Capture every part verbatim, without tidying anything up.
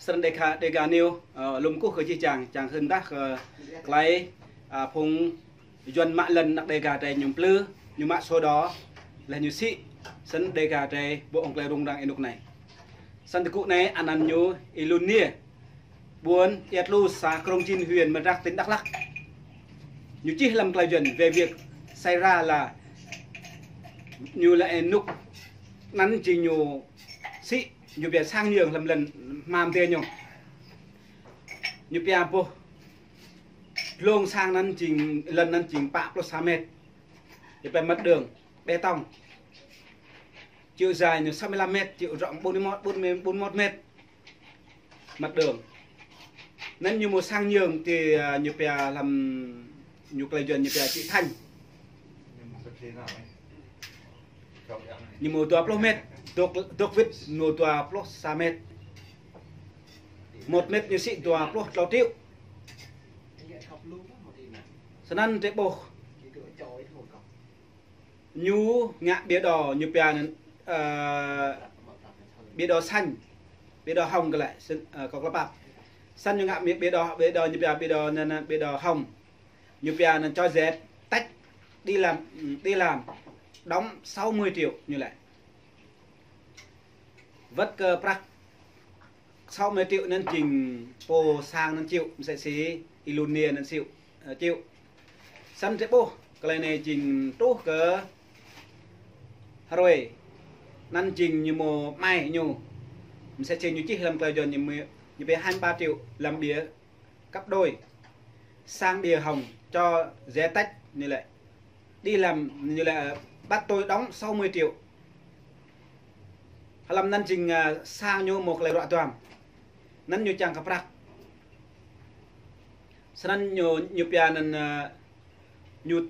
Sân Dega, Dega News, ơ, lŏm kơkuh kơ jih jang, čang hơndah kơ tơlơi, ơ, phung Yuan mă lŏn anăk Dega drei ñu plư, ñu mă sổ đỏ, laih ñu sĭ, sân Dega drei ƀu ƀơ̆ng tơlơi rŭng răng ênuk anai. Sân tơgŭ anai anăn ñu Y Lun Niê, ƀuôn Ia Tlu, xã Krông Chin, huyện Murdrök, tỉnh Đắk Lắk. Ñu čih hlăm tơlơi Yuan về việc xảy ra là ñu lĕ ênuk anăn jing ñu sĭ, ñu pia sang nhượng hlăm lŏn hmam tê ñu. Ñu pia boh dlông sang anăn jing, lŏn anăn jing pă pluh sa mét. Ñu pia mặt đường bê tông. Chiều dài ñu sáu mươi lăm mét, chiều rộng bốn mươi mốt, bốn mươi, bốn mươi mốt mét. Mặt đường. Anăn ñu mơ̆ sang nhượng ti, ơ, ñu pia hlăm ñu tơlơi Yuan ñu pia Cự Thanh. Ñu mơ̆ dua pluh mét, dŏ, dŏ wĭt ñu dua pluh sa mét. Một mét ñu sĭ dua pluh klâo triệu. Snăn drei ƀuh. Ñu ngă bia đỏ, ñu pia anăn, ơ, bia đỏ xanh, bia đỏ hồng kơ lĕ, sân, ơ, kơ klă pap. Sân ñu ngă bia đỏ, bia đỏ ñu pia, bia đỏ anăn, anăn, bia đỏ hồng. Ñu pia anăn cho giấy tách đi làm, đi làm, đóng sáu mươi triệu ñu lĕ. Wăt kơ prăk sáu mươi triệu anăn jing pô sang anăn chịu, msĕ si Y Lun Niê anăn chịu, ơ, chịu. Sân drei ƀuh, tơlơi anai jing truh kơ hrơi. Anăn jing ñu mơ̆ mai ñu. Msĕ si ñu čih hlăm tơlơi Yuan ñu mơ̆, ñu pia hai mươi ba triệu làm bia gấp đôi. Sang bia hồng cho giấy tách ñu lĕ. Đi làm ñu lĕ, ơ, bắt tôi đóng sáu mươi triệu. Hlăm anăn jing, ơ, sang ñu mơ̆ tơlơi ruă duam. Anăn ñu čang kơ prăk. Snăn ñu, ñu pia anăn, ơ, ñu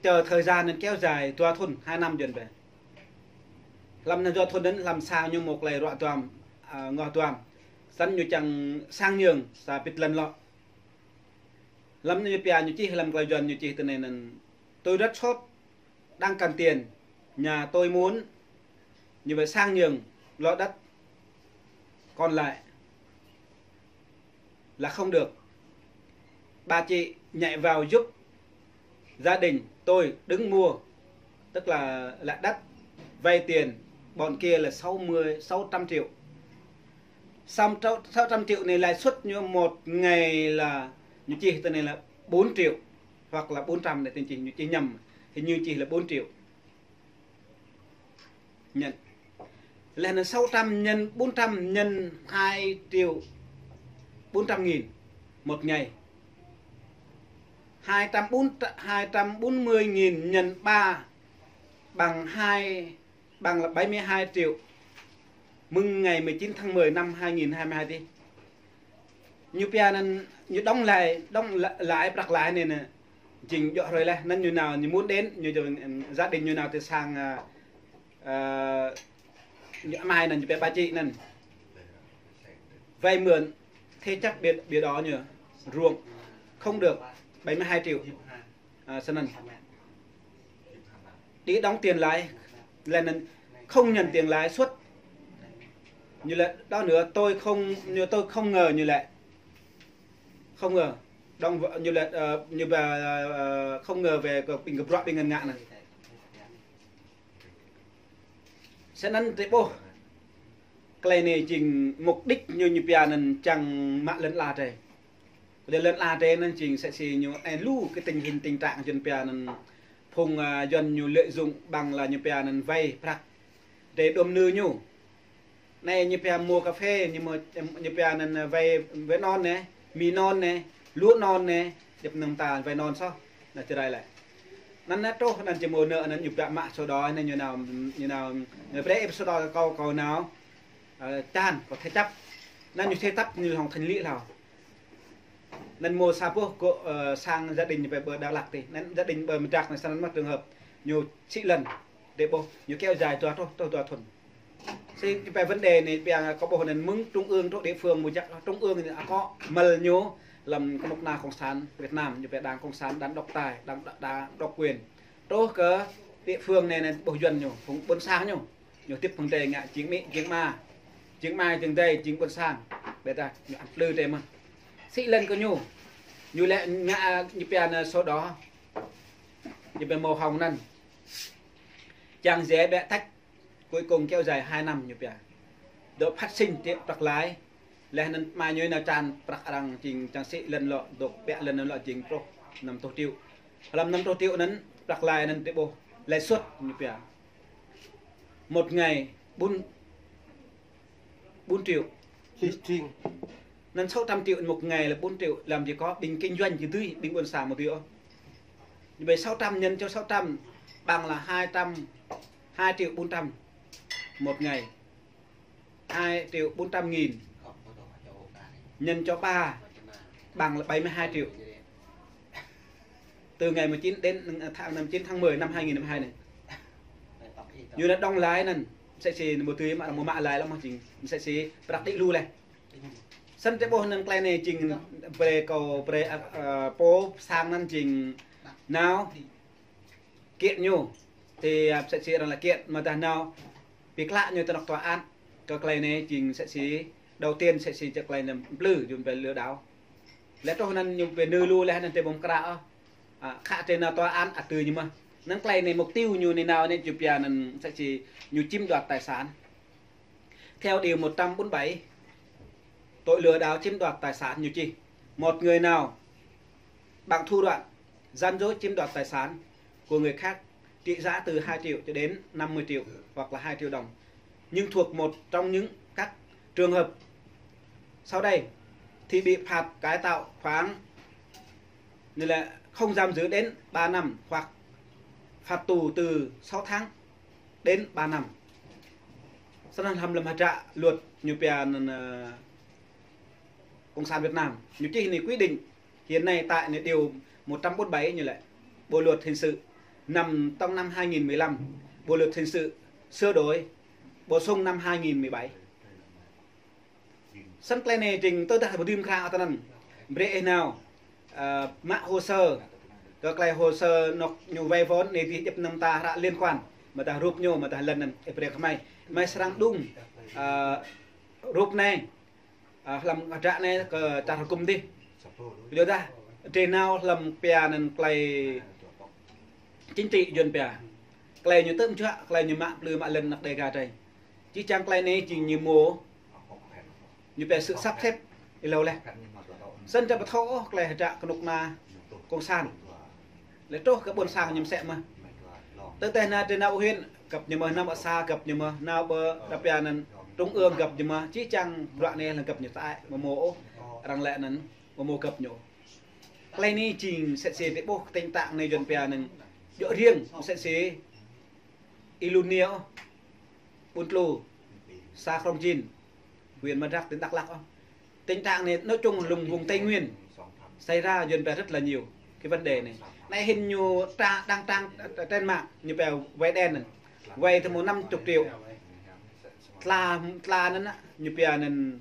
chờ thời gian anăn kéo dài dua thŭn, hai năm Yuan pia. Hlăm anăn dua thŭn anăn hlăm sang ñu mơ̆ tơlơi ruă duam, ơ, ngoh duam. Snăn ñu čang sang nhượng sa bĭt lŏn lŏ. Hlăm anăn ñu pia ñu čih hlăm tơlơi Yuan ñu čih tui anai anăn: Tôi rất sốt, đang cần tiền, nhà tôi muốn, như vậy sang nhượng lô đất còn lại là không được. Bà chị nhảy vào giúp gia đình tôi đứng mua, tức là, là đất, vay tiền bọn kia là sáu mươi, sáu trăm triệu. Sáu trăm, sáu trăm triệu anai lãi suất ñu một ngày là, ñu čih tui anai là bốn triệu hoặc là bốn trăm, anai tơlơi čih ñu čih nhầm, hình như čih là bốn triệu. Nhân. Laih anŭn sáu trăm nhân bốn trăm nhân hai triệu bốn trăm nghìn một ngày. Hai trăm bốn, hai trăm bốn mươi nghìn nhân ba bằng hai, bằng là bảy mươi hai triệu. Mơ̆ng ngày mười chín tháng mười năm hai nghìn hai mươi hai tih. Ñu pia anăn, ñu đóng lãi, đóng lãi, lãi, prăk lãi anai nă. Jing djŏ hrơi laih, anăn ñu nao, ñu muốn đến, ñu, gia đình ñu nao tơ sang, ơ, ơ, ñu amai anăn, ñu pia bà chị anăn. Vay mượn, thế chấp bìa, bìa đỏ ñu, ruộng, không được, bảy mươi hai triệu. À, snăn. Đi đóng tiền lãi, laih anăn không nhận tiền lãi suất. Ñu lĕ, đó nữa, tôi không, như tôi không ngờ, ñu lĕ. Không ngờ. Đóng v-, ñu lĕ, ơ, ñu pia, ơ, không ngờ về kơ ƀing kơ bruă ƀing ngăn ngă anăn. Snăn drei ƀuh. Tơlơi anai jing mục đích ñu, ñu pia anăn čang mă lŏn ala drei. Lŏn ala drei anăn jing msĕ si ñu anai lu kơ tình hình tình trạng Yuan pia anăn phung, ơ, Yuan ñu lợi dụng bằng là ñu pia anăn vay prăk. Drei đuôm nư ñu. Anai ñu pia mua cà phê, ñu mua, ñu pia anăn vay, vay non anai, mì non anai, lúa non anai, djŏp anăn ta vay non soh. Anăn čơrai lĕ. Anăn anai truh, anăn či mơ̆ nao, anăn ñu pia mă sổ đỏ, anăn ñu nao, ñu nao, ñu brei sổ đỏ kơ kâo, kâo nao, ơ, čan, kâo thế chấp. Anăn ñu thế chấp, ñu hŏng thanh lý hlâo. Anăn mơ̆ sa boh gŏ, ơ, sang gia đình ñu pia ƀơi Dak Lak tih. Anăn gia đình ƀơi Mdrak anai snăn mơ̆ trường hợp ñu sĭ lŏn, drei ƀuh, ñu kéo dài dua truh, truh dua thŭn. Sĭ ñu pia vấn đề anai, pia kâo ƀuh anăn mơ̆ng trung ương truh địa phương mơ̆ jak, trung ương anai akŏ mơ̆l ñu hlăm kơnuk kơna cộng sản Việt Nam, ñu pia đảng cộng sản, đảng độc tài, đảng, đảng độc quyền. Truh kơ địa phương anai, anăn ƀuh Yuan ñu, phung ƀuôn sang ñu. Ñu tĭp phung drei ngă jing amĭ, jing ama, jing amai, jing adơi, jing ƀuôn sang. Ƀiădah ñu ăn plư tơmơ̆n. Sĭ lŏn kơ ñu. Ñu lĕ ngă ñu pia anai sổ đỏ. Ñu pia màu hồng anŭn. Čang dễ ƀĕ tăč. Cuối cùng kéo dài hai năm ñu pia. Dŏ phát sinh tĕ prăk lai. Laih anŭn mă ñu nao čan prăk arăng jing čang sĭ lŏn lŏ, dŏ ƀĕ lŏn lŏ jing truh năm rơtuh triệu. Hlăm năm rơtuh triệu anŭn prăk lai anŭn tĕ ƀuh lãi suất ñu pia. Một ngày bốn, bốn triệu. Sĭ jing. Anŭn sáu trăm triệu một ngày là bốn triệu, làm gì có, ƀing kinh doanh či dưi, ƀing ƀôn sang ƀu dưi ôh. Như vậy sáu trăm nhân cho sáu trăm bằng là hai trăm, hai triệu bốn trăm một ngày. Hai triệu bốn trăm nghìn nhân cho ba bằng là bảy mươi hai triệu. Từ ngày mười chín đến tháng, năm chín tháng mười năm hai nghìn hai mươi hai anai. Ñu anŭn đŏng lai anŭn, msĕ si mơ̆ tui mă, mơ̆ mă lai lăm mơ̆ jing, msĕ si prăk đĭ lu laih. Snăn tơƀuh anŭn tơlơi anai jing brơi kâo brơi, ơ, pô sang anŭn jing nao kiện ñu. Tơdah, ơ, msĕ si arăng lăi kiện, mơ̆ dah nao bi klă ñu tơ anŏ tòa án. Kơ tơlơi anai jing msĕ si đầu tiên msĕ si čơk tơlơi anŭn plư, ñu pia lừa đảo. Laih truh anŭn ñu pia nư lu laih anŭn tơƀuh mơ̆ kră ôh. Ơ, khă tơlơi nao tòa án ăt tui ñu mơ̆n. Anŭn tơlơi anai mục tiêu ñu anai nao anai ñu pia anŭn msĕ si ñu chiếm đoạt tài sản. Theo điều một trăm bốn mươi bảy, tội lừa đảo chiếm đoạt tài sản ñu čih. Một người nào bằng thủ đoạn gian dối chiếm đoạt tài sản của người khác trị giá từ hai triệu cho đến năm mươi triệu hoặc là hai triệu đồng, nhưng thuộc một trong những các trường hợp sau đây thì bị phạt cải tạo khoảng, nghĩa là không giam giữ đến ba năm hoặc phạt tù từ sáu tháng đến ba năm. Snăn hlăm, hlăm hdră luật ñu pia anŭn, ơ, Cộng sản Việt Nam. Ñu čih anai quy định hiện nay tại anai điều một trăm bốn mươi bảy ñu lăi Bộ luật hình sự nằm trong năm hai nghìn mười lăm, Bộ luật hình sự sửa đổi bổ sung năm hai nghìn mười bảy. Snăn tơlơi anai jing tơdah ƀu dưi mơ̆ kră ôh tơ anŭn. Brơi ih nao, ơ, mă hồ sơ. Kơ tơlơi hồ sơ anŏ ñu vay vốn anai dih djŏp anăm ta hră liên quan. Mơ̆ dah rup ñu, mơ̆ dah lŏn anŭn, ih brơi kơ mơi. Mơi srăng đung, ơ, rup anai. Ơ, hlăm hdră anai kơ čar hơkŭm dih. Yua dah, drơi nao hlăm pia anŭn tơlơi chính trị Yuăn pia. Tơlơi ñu tơm juă, tơlơi ñu mă plư mă lŏn anŏ Đêga drơi. Či čang tơlơi anai jing ñu mơ̆ ñu pia sự sắp xếp êlâo laih. Snăn drơi ƀu thâo ôh tơlơi hdră kơnuk kơna Cộng sản. Laih truh kơ ƀôn sang ñu mơsĕ mơ̆n. Tơdah nao, tơdah nao huyện găp ñu mơ̆n, nao ƀă xã găp ñu mơ̆n, nao ƀă đa pia anŭn trung ương găp ñu mơ̆n, či čang bruă anai lăng găp ñu tơai, mơ̆ mơ̆ ôh, arăng lăi anŭn, mơ̆ mơ̆ găp ñu. Tơlơi anai jing msĕ si tơƀuh tình trạng anai Yuăn pia anŭn, djŏ riêng, msĕ si ih lŏn anai ôh, Buôn Tlu, xã Krông Jin, huyện Madak, tỉnh Đắk Lắk ôh. Tình trạng anai nói chung lŭng vùng Tây Nguyên xảy ra Yuăn pia rất là nhiều cái vấn đề anai. Anai hĭn ñu tra, đăng trang trên mạng, ñu pia vay đen anŭn. Vay tơmơ̆ năm chục triệu. Tla, tla anŭn, ñu pia anŭn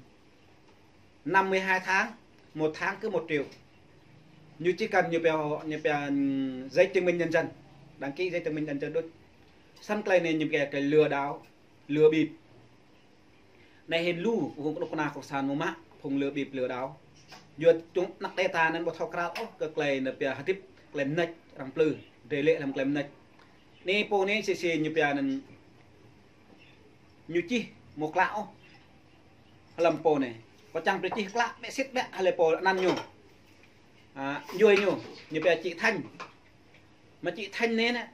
năm mươi hai tháng, một tháng cứ một triệu. Ñu chỉ cần ñu pia, ñu pia giấy chứng minh nhân dân, đăng ký giấy chứng minh nhân dân đuč. Snăn tơlơi anai ñu pia tơlơi lừa đảo, lừa bịp. Anai hĭn lu phung kơnuk kơna Cộng sản mơ̆ mă, phung lừa bịp lừa đảo. Yua anŏ Đêga anŭn ƀu thâo krăl ôh kơ tơlơi anŭn pia hơdip, tơlơi mơneč arăng plư, drơi lĕ hlăm tơlơi mơneč. Anai pô anai sĭ sĭ ñu pia anŭn ñu čih mơ̆ klă ôh. Hlăm pô anai. Kâo čang brơi čih klă, ƀĕ sĭt ƀĕ hlơi pô anăn ñu. Ơ, yua ñu, ñu pia chị Thanh. Mă chị Thanh anai nă,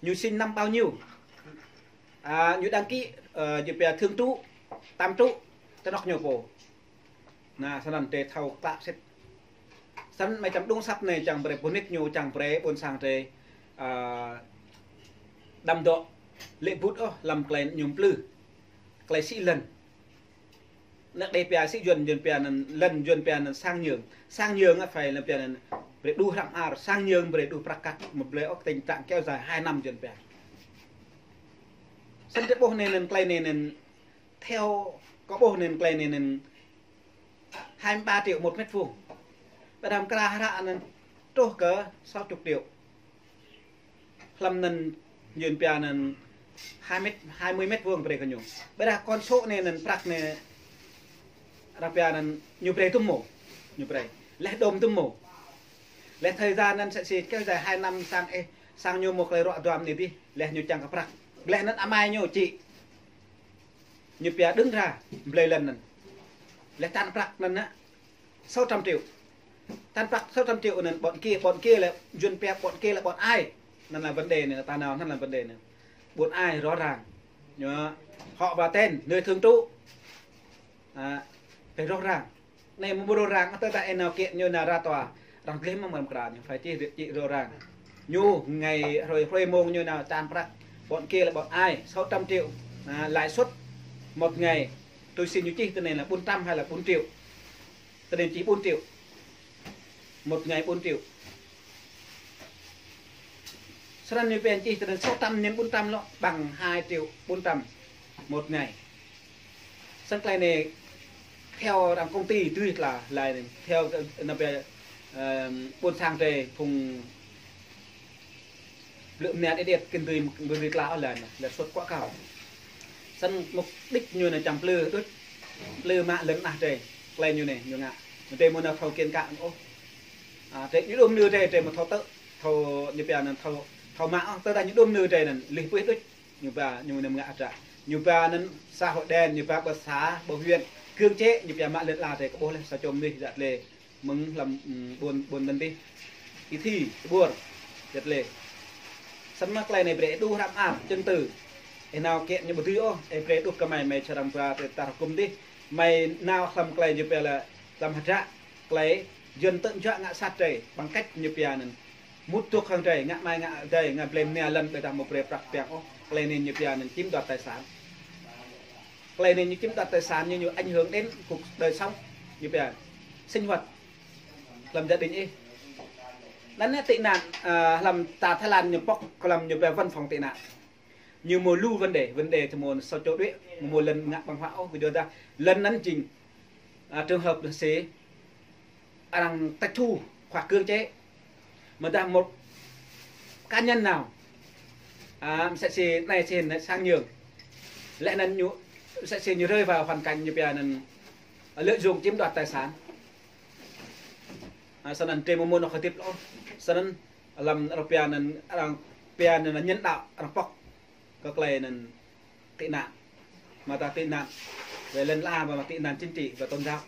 ñu sinh năm bao nhiêu? Ơ, ñu đăng ký, ơ, ñu pia thường trú, tạm trú, tơ anŏ ñu pô. Anai, snăn drơi thâo klă sĭt. Snăn mơi čăm đung asăp anai čang brơi pơnit ñu čang brơi ƀôn sang drơi, ơ, đăm dŏ lĕ bŭt ôh hlăm tơlơi ñu plư. Tơlơi sĭ lŏn. Anŏ Đêga pia sĭ Yuăn, Yuăn pia anŭn, lŏn Yuăn pia anŭn sang nhượng. Sang nhượng á phải là pia anŭn brơi đu hrăm ar, sang nhượng brơi đu prăk kăt, mơ̆ blơi ôh tình trạng kéo dài hai năm Yuăn pia. Snăn drơi ƀuh anai anŭn tơlơi anai anŭn theo kâo ƀuh anŭn tơlơi anai anŭn hai mươi ba triệu một mét vuông. Ƀiădah mơ̆ kră hră anŭn truh kơ sáu chục triệu. Hlăm anŭn Yuăn pia anŭn hai mét, hai mươi mét vuông brơi kơ ñu. Ƀiădah con số anai anŭn prăk anai Arăng pia anŭn ñu brơi tŭm mơ̆. Ñu brơi. Laih đôm tŭm mơ̆. Laih thời gian anŭn sĕ si kéo dài hai năm sang, ơ, sang ñu mơ̆ klei ruă duăm anai dih. Laih ñu čang kơ prăk. Laih anŭn amai ñu čĭ. Ñu pia đơ̆ng ra, blơi lŏn anŭn. Laih tăn prăk anŭn nă, sáu trăm triệu. Tăn prăk sáu trăm triệu anŭn ƀôn kia, ƀôn kia lĕ, Yuan pia ƀôn kia lĕ ƀôn ai. Anŭn là vấn đề anai, ta nao, anŭn là vấn đề anai. Ƀôn ai rõ ràng. Ñu, họ và tên, nơi thường trú. À, phải rõ ràng. Anai mơ̆ ƀu rõ ràng, tơdah ih nao kiện ñu nao ra tòa. Arăng gleh mơ̆ng mơ̆ng kra ñu, phải chỉ việc chỉ rõ ràng. Ñu ngày hrơi, hrơi mông ñu nao tăn prăk. Ƀôn kia lĕ ƀôn ai, sáu trăm triệu. À, lãi suất một ngày. Tui si ñu čih tơ anai là bốn trăm hay là bốn triệu. Tơ anai čih bốn triệu. Một ngày bốn triệu. Sơnăn ñu pia čih tơ anai sáu trăm nhân bốn trăm lŏ bằng hai triệu bốn trăm một ngày. Săn klei anai theo arăng công ty tui tla lai anai, theo, ơ, anŭn pia, ơ, ƀôn sang drơi phung blư̆ mơnat điêt điêt kơ tui ƀu dưi tla ôh lai anai, lãi suất quá cao. Săn mục đích ñu anai čang plư đôč, plư mă lŏn anai drơi, klei ñu anai, ñu ngă. Drơi mơ̆ anai thâo kiện cả ôh. À, drơi ñu đôm nư drơi, drơi mơ̆ thâo tơ̆, thâo ñu pia anŭn thâo, thâo mă ôh, tơdah ñu đôm nư drơi anŭn, lih puih đôč. Ñu ba, ñu anŭn ngă hơdră. Ñu ba anŭn xã hội đen, ñu ba ƀơi xã, ƀơi huyện, cưỡng chế, ñu pia mă lŏn ala drơi kơ ƀuh laih sa čô mơnuih djă tơlơi mơ̆ng hlăm, ưm, ƀôn, ƀôn anŭn dih. Ih thi, tơƀuăr, djă tơlơi. Săn mă klei anai brơi đu hrăm ar, chứng từ. Ih nao kiện ñu ƀu dưi ôh, ih brơi đu kơ mơi, mơi čơrăm ba tơ tar hơkŭm dih. Mơi nao hlăm klei ñu pia lĕ hlăm hơdră, klei Yuan tơ̆ juă ngă sat drơi, bằng cách ñu pia anŭn. Mŭt dŏ hăng drơi, ngă amai ngă adơi, ngă blem nia lŏn ƀiădah mơ̆ brơi prăk piăng ôh. Klei anai ñu pia anŭn chiếm đoạt tài sản. Klei anai ñu chiếm đoạt tài sản ñu, ñu ảnh hưởng đến cuộc đời sống. Ñu pia sinh hoạt hlăm gia đình ih. Anŭn anai tị nạn, à, hlăm ta Thái Lan ñu pŏk hlăm ñu pia văn phòng tị nạn. Ñu mơ̆ lu vấn đề, vấn đề tơ mơ̆ sa čô đuaĭ, mơ̆ mơ̆ lŏn ngă ƀơ̆ng huă ôh, ƀu djơ̆ dah lŏn anŭn jing, à, trường hợp là sẽ arăng tịch thu hoặc cưỡng chế. Mơ̆ dah một cá nhân nào, à, mơsĕ si anai si sang nhượng. Laih anŭn ñu, mơsĕ si ñu rơi vào hoàn cảnh ñu pia anŭn lợi dụng chiếm đoạt tài sản. À, săn anŭn drơi mơ̆ mơ̆ anŏ khăt tip lŏ. Săn anŭn hlăm arăng pia anŭn, arăng pia anŭn nhân đạo, arăng pŏk kơ klei anŭn tị nạn. Mơ̆ ta tị nạn về lŏn ala, mơ̆ tị nạn chính trị và tôn giáo.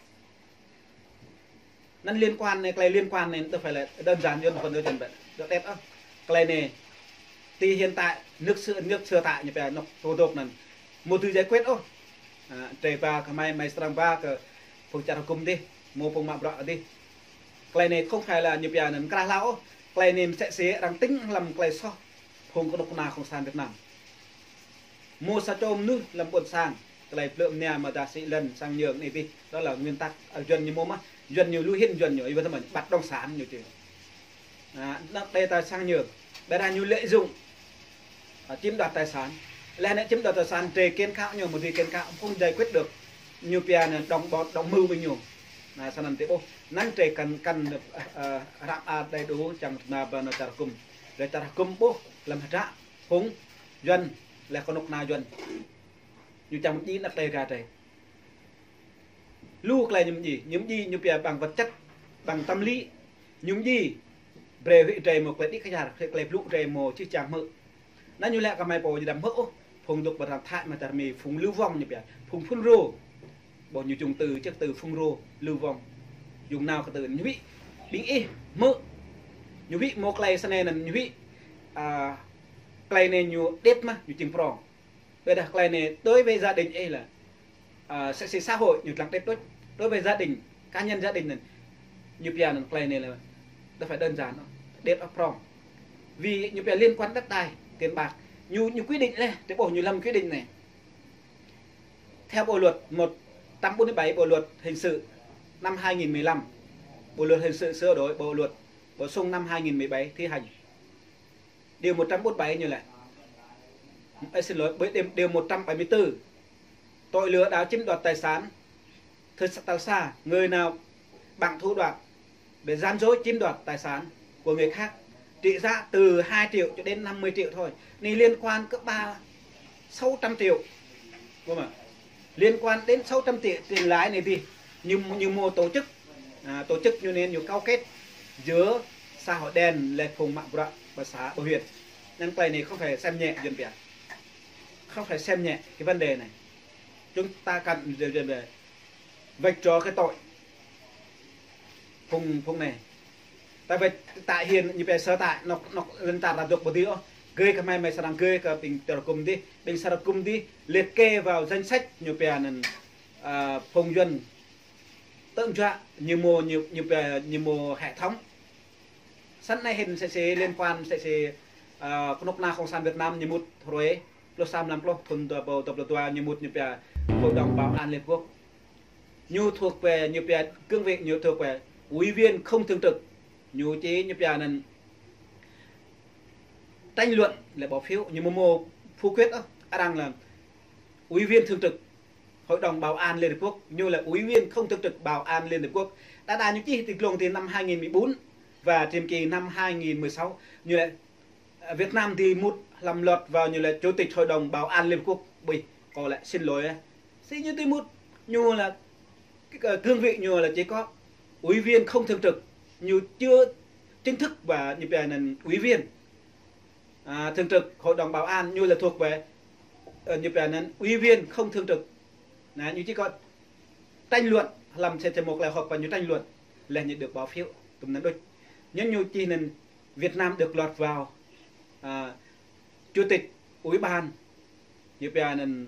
Anŭn liên quan anai, klei liên quan anai, tơ phải là đơn giản Yuan phần đối chân vậy. Được đẹp ơ. Klei anai, thì hiện tại, nước sơ, nước sơ tại ñu pia anŏ tơ dŏ anŭn. Mơ̆ dưi giải quyết ôh. À, drơi ba kơ mơi, mơi srăng ba kơ phung čar hơkŭm dih, mơ̆ phung mă bruă dih. Klei anai không phải là ñu pia anŭn krah hlao ôh. Klei anai mơsĕ si arăng tĭng hlăm klei soh phung kơnuk kơna cộng sản Việt Nam. Mơ̆ sa čô mơnuih hlăm ƀôn sang, klei blư̆ mơnia mơ̆ dah sĭ lŏn sang nhượng anai dih, đó là nguyên tắc, à, Yuan ñu mơ̆ mă, Yuan ñu lu hĭn Yuan ñu, ih wơ̆t mơ̆n, bất động sản ñu čih. À, anŏ drơi ta sang nhượng, ƀiădah ñu lợi dụng, à, chiếm đoạt tài sản. Laih anŭn chiếm đoạt tài sản, drơi kiện cáo ñu, mơ̆ dưi kiện cáo, không giải quyết được. Ñu pia anŭn đồng bọn, đồng mưu với ñu. À, săn anŭn tơ ƀuh, anŭn drơi kăn, kăn, à, à, hrăm ar đầy đủ čang tơnap ba anŏ čar hơkŭm. Drơi čar hơkŭm ƀuh, hlăm hơdră, phung Yuan, laih kơnuk kơna Yuan. Ñu čang mơ̆ng djai anŏ drơi ga drơi. Lu klei ñu mơ̆ng djai, ñu mơ̆ng djai ñu pia bằng vật chất, bằng tâm lý. Ñu mơ̆ng djai, brơi huĭ drơi mơ̆ klei đĭ kơyar, klei blŭ drơi mơ̆ čih čang hmư̆. Anŭn ñu lĕ kơ mơi pô ñu đăm hmư̆ ôh, phung dŏ ƀơi hrăm Thái mơ̆ tar Mi phung lưu vong ñu pia, phung FULRO. Ƀuh ñu čung từ, čih từ FULRO, lưu vong. Jung nao kơ từ ñu huĭ, ƀing ih hmư̆. Ñu huĭ mơ̆ klei săn anai anŭn ñu huĭ, à, klei anai ñu điêt mơ̆, ñu jing prong. Ƀiădah klei anai đối với gia đình ih là, à, mơsĕ si xã hội ñu lăng điêt đôč. Đối với gia đình, cá nhân gia đình anŭn, ñu pia anŭn klei anai là đâu phải đơn giản đâu, điêt ôh prong. Vì ñu pia liên quan đất đai, tiền bạc. Ñu, ñu quy định laih, tơ ƀuh ñu hlăm quy định anai. Theo bộ luật một trăm bốn mươi bảy, bộ luật hình sự năm hai nghìn mười lăm, bộ luật hình sự sửa đổi, bộ luật bổ sung năm hai nghìn mười bảy thi hành. Điều một trăm bốn mươi bảy ñu lĕ, ơ, xin lỗi, điều, điều một trăm bảy mươi tư, tội lừa đảo chiếm đoạt tài sản. Thật sự tại sao người nào bằng thủ đoạn để gian dối chiếm đoạt tài sản của người khác trị giá từ hai triệu cho đến năm mươi triệu thôi. Anai liên quan kơ ba, sáu trăm triệu. Đúng không ạ? Liên quan đến sáu trăm triệu tiền lãi anai dih. Ñu, ñu mô tổ chức, à, tổ chức ñu nên ñu cấu kết giữa xã hội đen lĕ phung mă bruă ƀơi xã ƀơi huyện. Nên cái này không phải xem nhẹ dân Việt. Không phải xem nhẹ cái vấn đề này. Chúng ta cần vạch rõ cái tội phung, phung này. Tại vì tại hiện ñu pia sở tại nó, nó lên ta đã được bao nhiêu. Gửi kơ mày, mày sẵn sàng gửi kơ ƀing Saracom đi, ƀing Saracom đi liệt kê vào danh sách ñu pia nên, à, phung Yuan tơm jua ñu mô, ñu, ñu pia, ñu mô hệ thống. Sẵn anai hĭn sĕ sĕ liên quan sĕ sĕ, à, kơnuk kơna Cộng sản Việt Nam ñu mŭt hrơi pluh sa mlam pluh thun dua rơbâo dua pluh dua ñu mŭt ñu pia Hội đồng Bảo an Liên Hợp Quốc. Ñu thuộc về, ñu pia cương vị ñu thuộc về ủy viên không thường trực. Ñu či ñu pia nên tranh luận lĕ bỏ phiếu, ñu mô mô phủ quyết ơ, arăng là ủy viên thường trực Hội đồng Bảo an Liên Hợp Quốc, ñu là ủy viên không thường trực Bảo an Liên Hợp Quốc. Đa đa ñu čih ti glông ti năm hai nghìn mười bốn và nhiệm kỳ năm hai nghìn mười sáu, ñu là, à, Việt Nam ti mŭt hlăm lọt vào ñu là chủ tịch Hội đồng Bảo an Liên Hợp Quốc. Ƀơi, kâo lĕ xin lỗi, à. Sĭ ñu ti mŭt, ñu là cái, ờ, cương vị ñu là chỉ có ủy viên không thường trực, ñu chưa chính thức và ñu pia nên ủy viên, à, thường trực Hội đồng Bảo an, ñu là thuộc về, ờ, ñu pia nên ủy viên không thường trực. Nè, ñu chỉ có tranh luận, hlăm sĕ sĕ mô klei họp và ñu tranh luận, lĕ ñu được bỏ phiếu, tơm nên đôč. Nhưng ñu či nên Việt Nam được lọt vào, à, chủ tịch ủy ban, ñu pia nên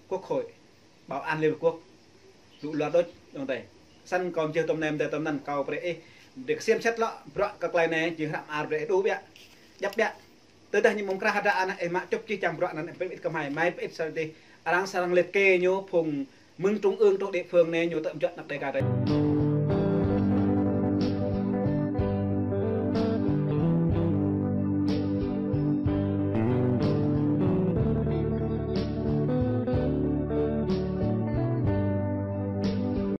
Quốc hội, Bảo an Liên Hợp Quốc. Lu lua đôč dong tơi. Săn kâo mơjeh tơm nem tơi tơm năn kâo brơi ih, brơi xem xét lŏ, bruă kơ klei anai, jing hrăm ar brơi ih đu biă, djăp biă. Tơdah ñu mơ̆ng krah hơdră anai, ih mă čŭp čih čang bruă anăn, ih pơit kơ mơi, mơi pơit sơ ti. Arăng srăng liệt kê ñu phung mơ̆ng trung ương, trung địa phương anai, ñu tơm juă anăp Dega tơi.